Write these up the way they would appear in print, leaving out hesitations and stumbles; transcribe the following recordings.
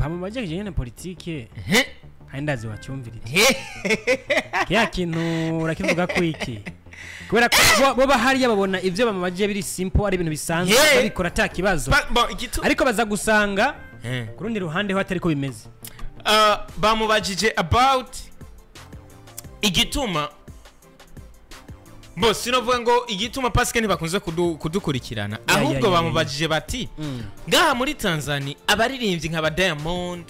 Bamubajeje nyene politike kandi ndazi wacyumvirije kiya kintu urakivuga ko iki, kubera ko bo bahariya babona ivyo bamubaje biri simple, ari ibintu bisanzwe, babikora ata kibazo. Bon, ariko baza gusanga ku rundi ruhande ho atari ko bimeze. Bamubajije about igituma bo sinovuga ngo igituma paske ntibakunze kudukurikirana, ahubwo bamubajije bati ngaha muri Tanzania abaririmbyi nka ba Diamond,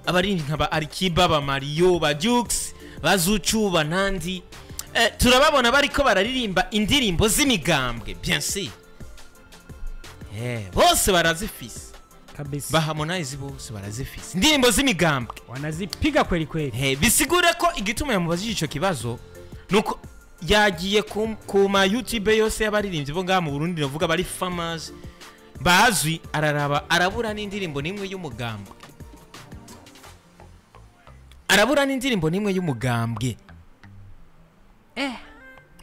abaririmbyi nka ba Alikiba, ba Mario, ba Jux, ba Zuchu, ba Nandi, turababona bariko bararirimba indirimbo z'imigambwe, bien sûr, bose barazifise kabisa, ba Harmonize bose barazifise indirimbo z'imigambwe, wanazipiga kweli kweli. Bisigura ko igituma yamubajije ico kibazo nuko yagiye ku ma YouTube yose y'abaririmbyi bo ngaha mu Burundi, navuga bari famous bazwi, araraba arabura n'indirimbo n'imwe y'umugambwe, arabura n'indirimbo n'imwe y'umugambwe.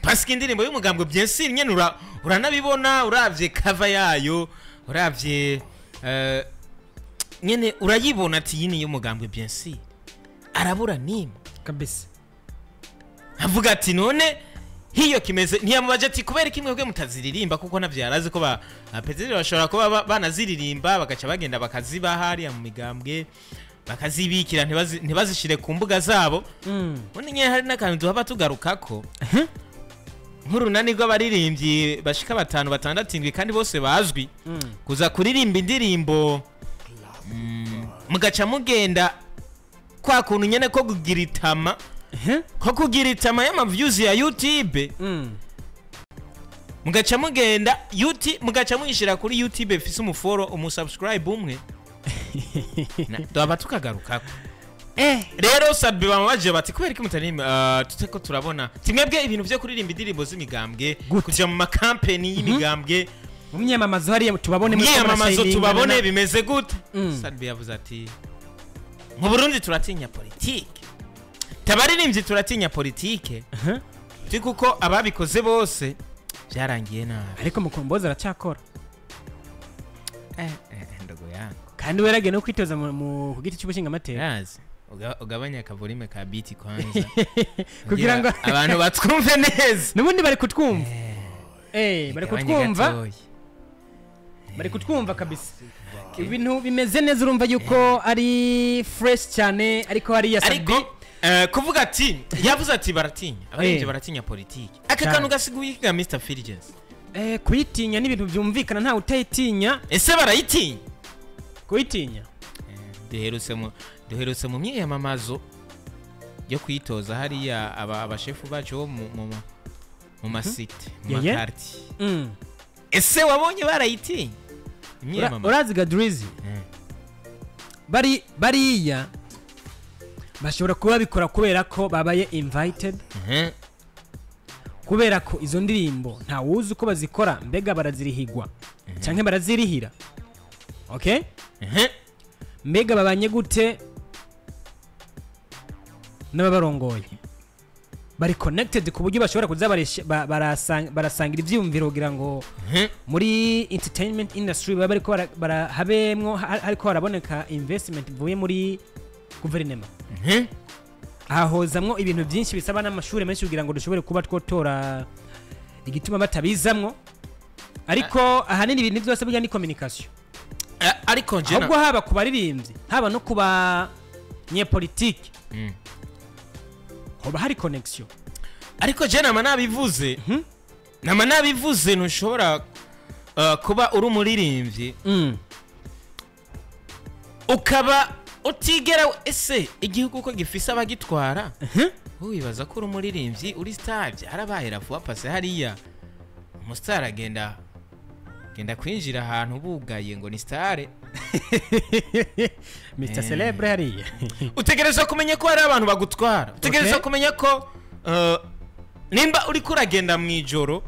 Parce que indirimbo y'umugambwe bien sûr nyene uranabibona, uravye cover yayo, uravye nyene urayibona ati iyi ni y'umugambwe, bien sûr arabura nimwe kabisa. Avuga ati none hiyo kimeze, ntiyamubaje ati kubera iki mwebwe mutaziririmba, kuko navyo yarazi ko ba peteri bashobora kuba banaziririmba bagaca bagenda bakaziba hariya mu migambwe, bakazibikira ntibazishire ku mbuga zabo. Ubundi nyene hari n'akantu duhaba tugarukako nk'urunani rw'abaririmbyi bashika batanu, batandatu, indwi kandi bose bazwi, kuza kuririmba indirimbo, mugaca mugenda kwa kuntu nyene ko kugira itama, ko kugira itama y'ama views ya YouTube, mugaca mugenda YouTube, mugaca muyishira kuri YouTube ifise umuforo umusubscribe umwe. Twaba tukagarukako. Rero Sat-B bamubaje bati kubera iki mutaririmba, tuteko turabona timwebwe ibintu vyo kuririmba indirimbo z'imigambwe, Gute? kuja mu makampeni y'imigambwe, mu myamamazo hariya tubabone muri myiyamamazo tubabone, bimeze gute? Sat-B yavuze ati mu Burundi turatinya politike, tabaririmbyi turatinya politike, ti kuko ababikoze bose byarangiye nabi. Ariko Mukombozi aracyakora. Ndogo yangu. Kandi we yaragiye no kwitoza ku giti cy'ubushingamateka. Yazi ugabanya akavolume ka beat kwanza kugira ngo abantu batwumve neza. N'ubundi bari kutwumva, bari Igabanye kutwumva. gatoya. Bari kutwumva kabisa, ibintu bimeze neza, urumva yuko ari fresh cyane, ariko hariya Sat-B Ariko kuvuga ati, yavuze ati baratinya abaririmbyi, baratinya politiki, aka Cyane. kantu gasiguye ka Mr Fulgence. Kuyitinya ni ibintu byumvikana, ntawe utayitinya. Ese barayitinya? Kuyitinya. Duherutse mu myiyamamazo yo kwitoza hariya abashefu bacu bo mu masite, mu makarti, ese wabonye barayitinya imyiyamamazo? Urazi Gadrizi, bari bariya bashobora kuba babikora kubera ko babaye invited, kubera ko izo ndirimbo ntawuzi uko bazikora, mbega barazirihigwa canke barazirihira, okay? Mbega babanye gute n'ababarongoye, bari connected ku buryo bashobora kuza barasangira ivyiyumviro kugira ngo muri entertainment industry baba bariko habemwo hariko haraboneka investment ivuye muri guverinema. Hahozamwo ibintu byinshi bisaba n'amashuri menshi kugira ngo dushobore kuba twotora igituma batabizamwo, ariko ahanini ibintu byose burya ni communication. Ariko nje Ahubwo haba ku baririmbyi, haba no ku banyepolitiki, hoba hari connection. Ariko je nama nabivuze, nama nabivuze, ntushobora kuba uri umuririmbyi ukaba utigera, ese igihugu ko gifise abagitwara, wibaza ko uri umuririmbyi uri star, byarabaye rafuwa pase hariya, umustar agenda genda kwinjira ahantu bugaye ngo ni star. Mr Celebre hariya. Utegerezwa kumenya ko hari abantu bagutwara, utegerezwa kumenya ko nimba uriko uragenda mu ijoro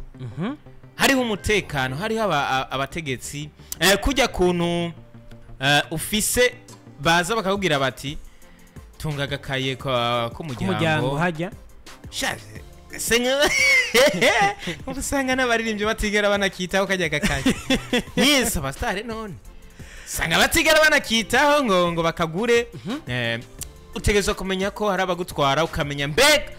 hariho umutekano, hariho abategetsi, kujya kuntu ufise baza bakakubwira bati tunga agakaye k'umuryango k'umuryango hajya. Shaje ubu usanga n'abaririmbyi batigera banakitaho kajya gakaye, yes, abasitari none. Usanga batigera banakitaho ngo bakagure. Utegerezwa kumenya ko hari abagutwara, ukamenya mbega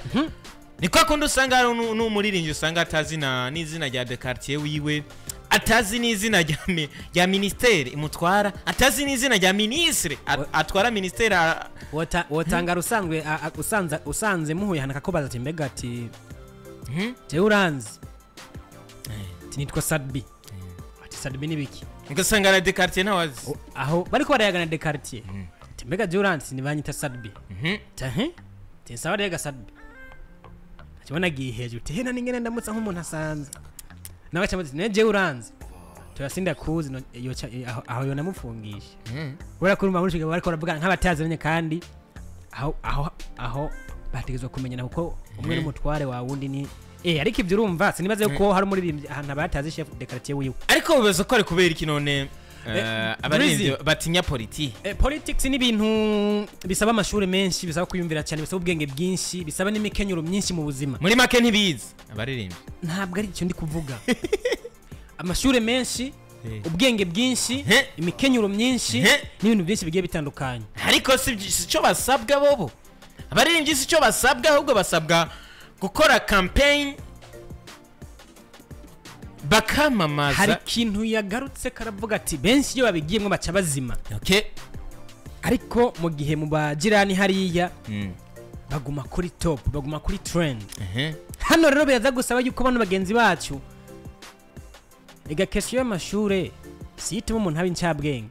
ni kwa kundi usanga hari n'umuririmbyi usanga atazi na n'izina rya de quartier wiwe, atazi n'izina rya ministère imutwara, atazi n'izina rya ministre atwara ministère. Wotangara usanzwe usanze muhuye hano akakubaza ati: "Mbega," ati, "jewe uranzi?" Ati: "Nitwa Sat-B." Ati: "Sat-B ni biki?" Ugasanga na de quartier ntawazi. Aho bariko barayagana de quartier, ati: "Mbega jewe uranzi? Nibanyita Sat-B." Ati: "He?" Ati: "Nsaba rega Sat-B." Ati: "Bona giye hejuru." Ati: "Hena ningene ndamutsa nk'umuntu asanzwe." Nawe aca amubaza ati: "Ne jewe uranzi?" Turasinda kuzi no, yoca aho yonamufungisha kubera ko urumva muri ico gihe bariko baravugana nk'abataziranye, kandi aho bategerezwa kumenyana, kuko umwe n'umutware wa wundi ni ariko ibyo urumva sinibaze yuko hari umuririmbyi ahantu abatazi chef de quartier wiwe. Ariko bibaza ko ari kubera iki none abaririmbyi Drizzy. batinya politiki? Politics ni ibintu bisaba amashuri menshi, bisaba kwiyumvira cyane, bisaba ubwenge bwinshi, bisaba n'imikenyero myinshi mu buzima. Muri make ntibizi abaririmbyi? Ntabwo ari icyo ndi kuvuga. Amashuri menshi, ubwenge bwinshi, imikenyero myinshi n'ibintu byinshi bigiye bitandukanye. Ariko si cyo basabwa bobo. Abaririmbyi si cyo basabwa, ahubwo basabwa gukora campaign, bakamamaza. Hari ikintu yagarutse karavuga ati benshi iyo babigiyemo baca bazima, ariko mu gihe mu bagirani hariya baguma kuri top, baguma kuri trend. Hano rero biraza gusaba yuko bano bagenzi bacu, ega question y'amashure si ituma umuntu aba incabwenge,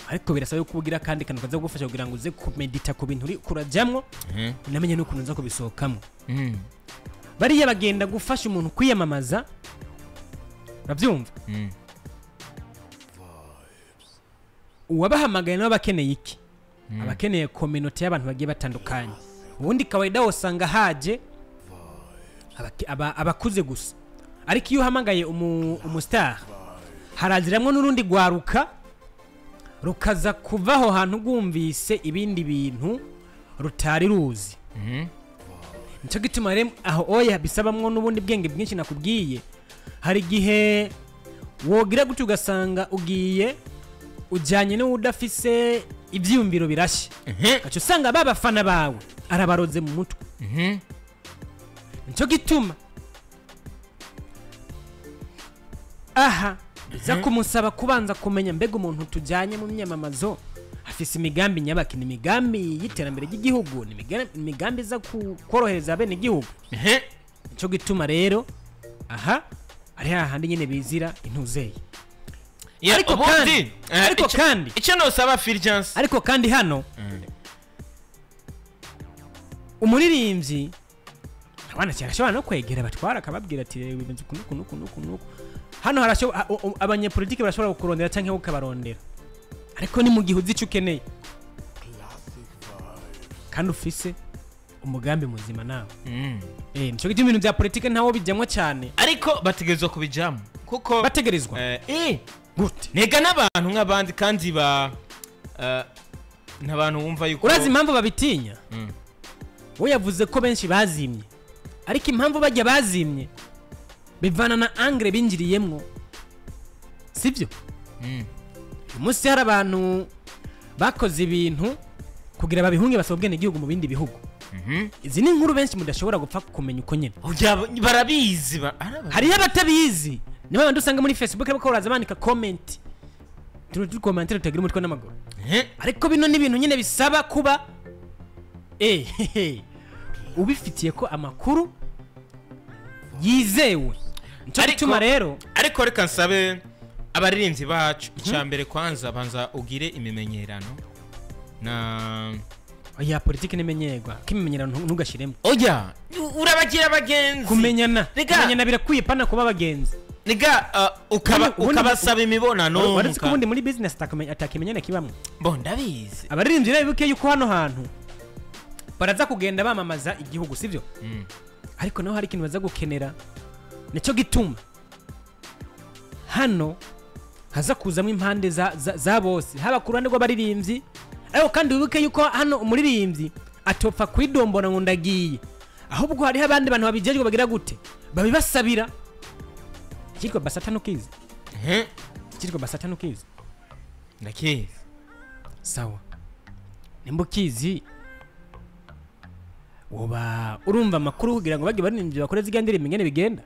ariko birasaba yuko ugira kandi kantu kaza kugufasha kugira ngo uze kumedita ku bintu uri kurajamwo, unamenye n'ukuntu uza kubisohokamo. Bariya bagenda gufasha umuntu kwiyamamaza, urabyumva? Uwabahamagaye nabo bakeneye iki? Abakeneye communauté y'abantu bagiye batandukanye. Ubundi kawaida usanga haje abakuze gusa, ariko iyo uhamagaye umustar haraziramwo n'urundi rwaruka rukaza kuva aho hantu rwumvise ibindi bintu rutari ruzi. Nicyo gituma rero aho oya bisabamwo n'ubundi bwenge bwinshi nakubwiye. Hari igihe wogira gutyo ugasanga ugiye ujyanye n'uwudafise ibyiyumviro birashye, ugaca usanga ba bafana bawe arabaroze mu mutwe. Nicyo gituma aha biza kumusaba kubanza kumenya: mbega umuntu tujyanye mu myamamazo afise imigambi nyabaki? Ni imigambi y'iterambere ry'igihugu? Ni imigambi iza korohereza bene igihugu? Nicyo gituma rero aha ari hahandi nyine bizira intuzeye. Ariko Ubundi, ariko kandi icyo nosaba Fulgence, ariko kandi hano umuririmbyi abana cyane ashobora no kwegera batwara akababwira ati: "Reba, ibintu uku n'uku n'uku n'uku n'uku." Hano abanyepolitike barashobora kukurondera cyangwa ukabarondera, ariko ni mu gihe uzi icyo ukeneye kandi ufise umugambi muzima nawe. Nico gituma ibintu bya politike ntawo bijyamo cyane. Ariko bategerezwa kubijamo kuko Bategerezwa gute? Nega n'abantu nk'abandi, kandi ba n'abantu wumva yuko Urazi impamvu babitinya? We yavuze ko benshi bazimye, ariko impamvu bajya bazimye bivana na angle binjiriyemwo, sibyo? Uyu munsi hari abantu bakoze ibintu kugira babihunge, basaba ubwenegihugu mu bindi bihugu. Izi ni inkuru benshi mudashobora gupfa kumenya uko nyine. Oya, barabizi Hariho abatabizi, nibo bandi usanga muri Facebook bariko baraza bandika comment, turi commentaire tutagira umutwe n'amaguru. Ariko bino ni ibintu nyine bisaba kuba ubifitiye ko amakuru yizewe. Nicyo gituma rero Ariko reka nsabe abaririmbyi bacu, icya mbere kwanza banza ugire imimenyerano na Oya, politiki nimenyerwa kimimenyerano ntugashiremo. Oya, urabagira abagenzi. Kumenyana Rega. kumenyana birakwiye, pana kuba abagenzi. Niga ukaba ukabasaba imibonano. Waretse ko ubundi muri business atakimenyana kibamwe. Bo ndabizi. Abaririmbyi rero bibuke yuko hano hantu baraza kugenda bamamaza igihugu, sivyo? Ariko naho hari ikintu baza gukenera. Nicyo gituma hano haza kuzamo impande za bose, haba ku ruhande rw'abaririmbyi. Ariko kandi wibuke yuko hano umuririmbyi atopfa kwidombora ngo ndagiye, ahubwo hariho abandi bantu babijejwe bagira gute babibasabira. Icyitwa basata ntukizi? Icyitwa basata ntukizi? Ndakizi. Sawa, nimba ukizi woba urumva amakuru kugira ngo bage baririmbyi bakore zirya ndirimbo ingene bigenda.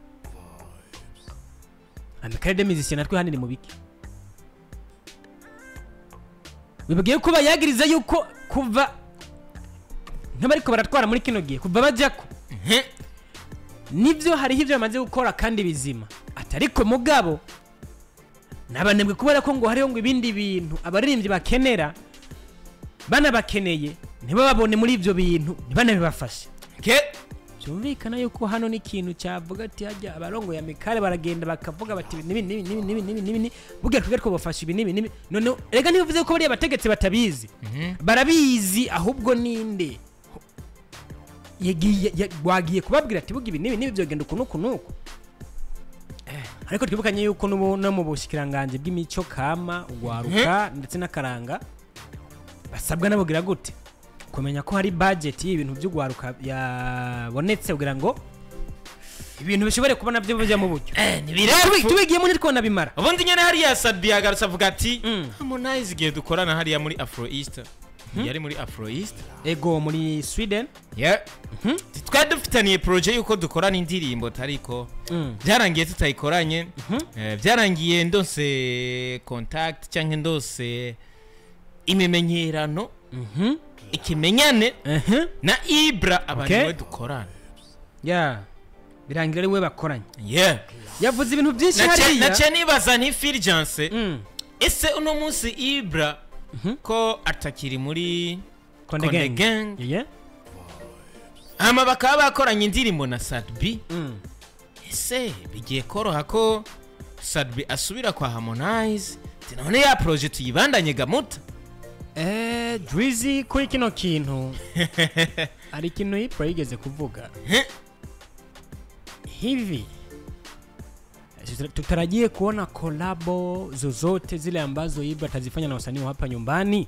Amicale des musiciens natwe hano ni mu biki wibwiye ko bayagiriza yuko kuva ntabariko baratwara muri kino gihe kuva bajyako nibyo hariho ibyo bamaze gukora kandi bizima, atariko mugabo nabanebwe kubera ko ngo hariho ngo ibindi bintu abaririmbyi bakenera banabakeneye ntibababone muri ibyo bintu ntibanabibafashe. Byumvikana yuko hano ni ikintu cyavuga ati hajya abarongo ya Amicale baragenda bakavuga bati nibi nibi nibi nibi nibi nibi bugira twebwe twabafasha ibi nibi nibi. None rega ntibivuze ko bariya bategetsi batabizi, barabizi, ahubwo ninde yagiye wagiye kubabwira ati buga ibi nibi nibi byogenda uku nuku nuku. Ariko twibukanye yuko n'ubu no mu bushikiranganje bw'imico kama ugwaruka ndetse n'akaranga basabwa nabugira gute kumenya ko hari budget y'ibintu by'ugwaruka yabonetse kugira ngo ibintu bishobore kubona byo bijya mu buryo. Tubigiye muri twona bimara. Ubundi nyene hariya Sadbi yagarutse avuga ati Harmonize igihe dukorana hariya muri Afro East. Yari muri Afro East. Ego muri Sweden. Yeah. Twari dufitaniye projet yuko dukorana indirimbo tariko byarangiye tutayikoranye. Byarangiye ndose contact cyangwa ndose imimenyerano ikimenyane na Ibra abantu we dukorana. Yeah. Birangira ari we bakoranye. Yeah. Yavuze ibintu byinshi hariya. Nace nibaza nti Fulgence ese uno munsi Ibra ko atakiri muri Konde Gang. Yeah. Ama bakaba bakoranye indirimbo na Sadbi. Ese bigiye koroha ko Sadbi asubira kwa Harmonize? None ya projet tuyibandanye gamuta. Drizzy kuri kino kintu ari kintu Ibra yigeze kuvuga hivi, tutarajie kuona kolabo zozote zile ambazo Ibra atazifanya na wasanii hapa nyumbani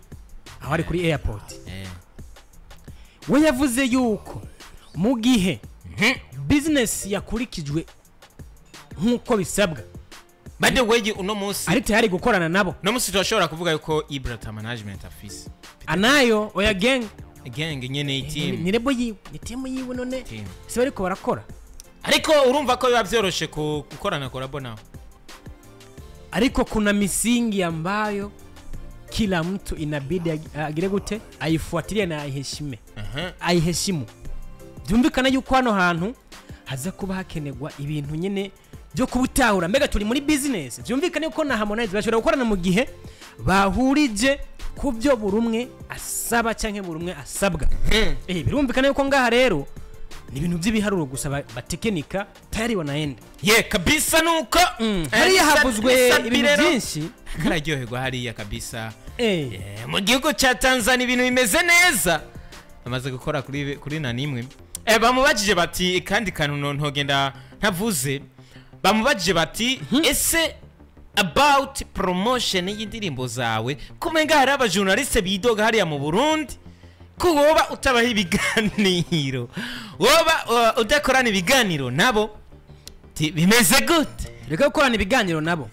awari kuri airport. We yavuze yuko mu gihe business yakurikijwe nkuko bisabwa, by the way uno munsi ari tayari gukorana nabo. No munsi turashobora kuvuga yuko Ibra ta management afise anayo oya gang nyene team ni rebo yiwe ni team yiwe none si bariko barakora. Ariko urumva ko biba byoroshe gukorana collabo nawe, ariko kuna misingi ambayo kila mtu inabidi agire gute aifuatilie na aiheshime. Aiheshimu. Byumvikana yuko hano hantu haza kuba hakenegwa ibintu nyene byo kubutahura, mbega turi muri business. Byumvikana yuko na Harmonize bashobora gukorana mu gihe bahurije ku byo burumwe asaba canke burumwe asabwa. Birumvikana yuko ngaha rero ni ibintu by'ibiharuro gusa batekenika tayari wanaenda. Ye kabisa nuko hariya havuzwe ibintu byinshi kararyoherwa hariya kabisa. Mu gihugu ca Tanzania ibintu bimeze neza, amaze gukora kuri na nimwe. Bamubajije bati kandi kantu ntogenda ntavuze, bamubajije bati ese about promotion y'indirimbo zawe kumenga hari aba journaliste bidoga hariya mu Burundi ko woba utabaha ibiganiro, woba udakorana ibiganiro nabo bimeze gute? Reka gukorana ibiganiro nabo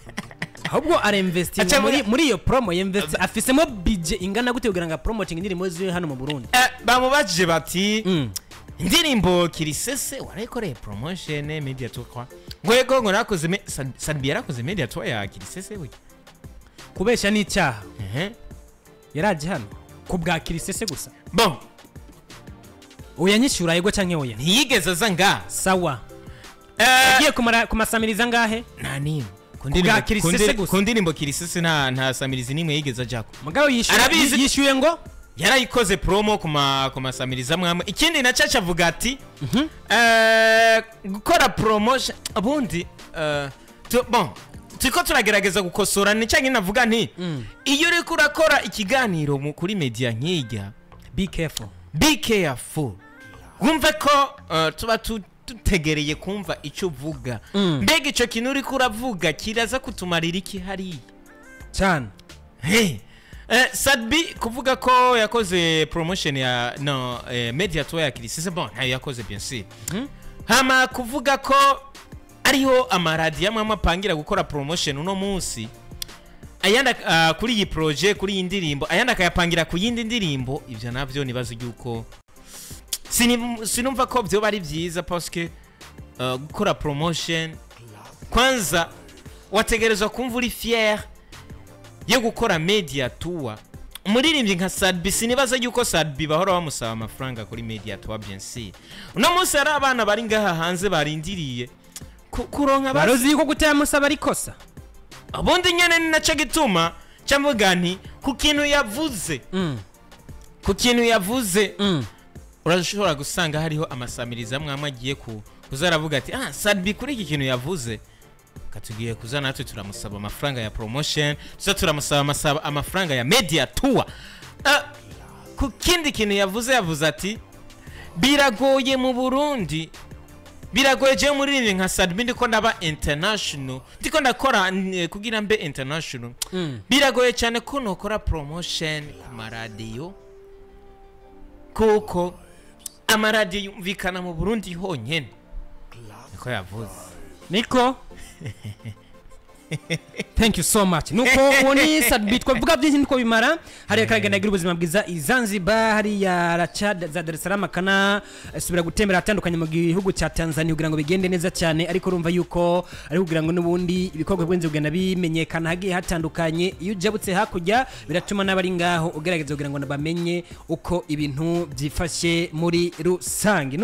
ahubwo ara investing muri iyo promo yinvest afisemo budget ingana gute kugira ngo promoting indirimbo ziwe hano mu Burundi? Bamubajije bati indirimbo Kirisese warayikoreye promotion media tour kwa ngwego ngo nakoze Sadbi yarakoze media tour ya Kirisese we kubesha n'icyaha. Yaraje hano kubwa Kirisese gusa. Bon oya nyishura yego canke oya ntiyigeze aza nga sawa. Agiye kumasamiriza ngahe? Nta nimwe ku ndirimbo Kirisese nta samirizi nimwe yigeze ajako. Mugabo yishyuye ngo yarayikoze promo ku masamiriza mwamwe. Ikindi na caca avuga ati gukora promotion ubundi bon turiko turagerageza gukosora ni canke navuga nti iyo uriko urakora ikiganiro kuri media nkijya be careful, be careful, wumve ko tuba tutegereye kumva icyo uvuga. Mbega ico kintu uriko uravuga kiraza kutumarira iki hariya cyane. Hey Sadbi kuvuga ko yakoze promotion ya no media tour ya Kirisese, bon ntayo yakoze bien sûr. Hama kuvuga ko ariho amaradiyo amwe apangira gukora promotion uno munsi, Ayandi kuri iyi projet, kuri iyi ndirimbo, ayandi akayapangira ku yindi ndirimbo. Ibyo nabyo nibaza yuko sinumva ko byoba ari byiza, parce que gukora promotion, kwanza wategerezwa kumva uri fier yo gukora media tour. Umuririmbyi nka Sat-B, sinibaza yuko Sat-B bahora bamusaba amafaranga kuri media tour. Bien sûr, uno munsi hari abana bari ngaha hanze barindiriye kuronka Baruzi yuko kutayamusaba ari ikosa. Ubundi nyene ni naco gituma camvuga nti ku kintu yavuze, ku kintu yavuze, urashobora gusanga hariho amasamiriza amwe amwe agiye ku kuza aravuga ati: "Ah, Sat-B kuri iki kintu yavuze, katugiye kuza natwe turamusaba amafaranga ya promotion, tuza turamusaba amafaranga ya media tour." Ah, ku kindi kintu yavuze, yavuze ati: "Biragoye mu Burundi, biragoye jewe muririmbyi nka Sat-B, ndiko ndaba international, ndiko ndakora kugira mbe international, biragoye cyane ko nokora promotion ku maradiyo, kuko amaradiyo yumvikana mu Burundi honyene." Niko yavuze. Niko, thank you so much. Nuko uwo ni Sat-B, twavuga byinshi niko bimara. Hariya karagenda agira ubuzima bwiza i Zanzibar, hariya raca za Dar es Salaam, akana subira gutembera atandukanye mu gihugu cya Tanzania kugira ngo bigende neza cyane. Ariko urumva yuko ari kugira ngo n'ubundi ibikorwa bwenze kugenda bimenyekana hagiye hatandukanye. Iyo ujabutse hakurya, biratuma n'abari ngaho ugerageza kugira ngo bamenye uko ibintu byifashe muri rusange. Nuko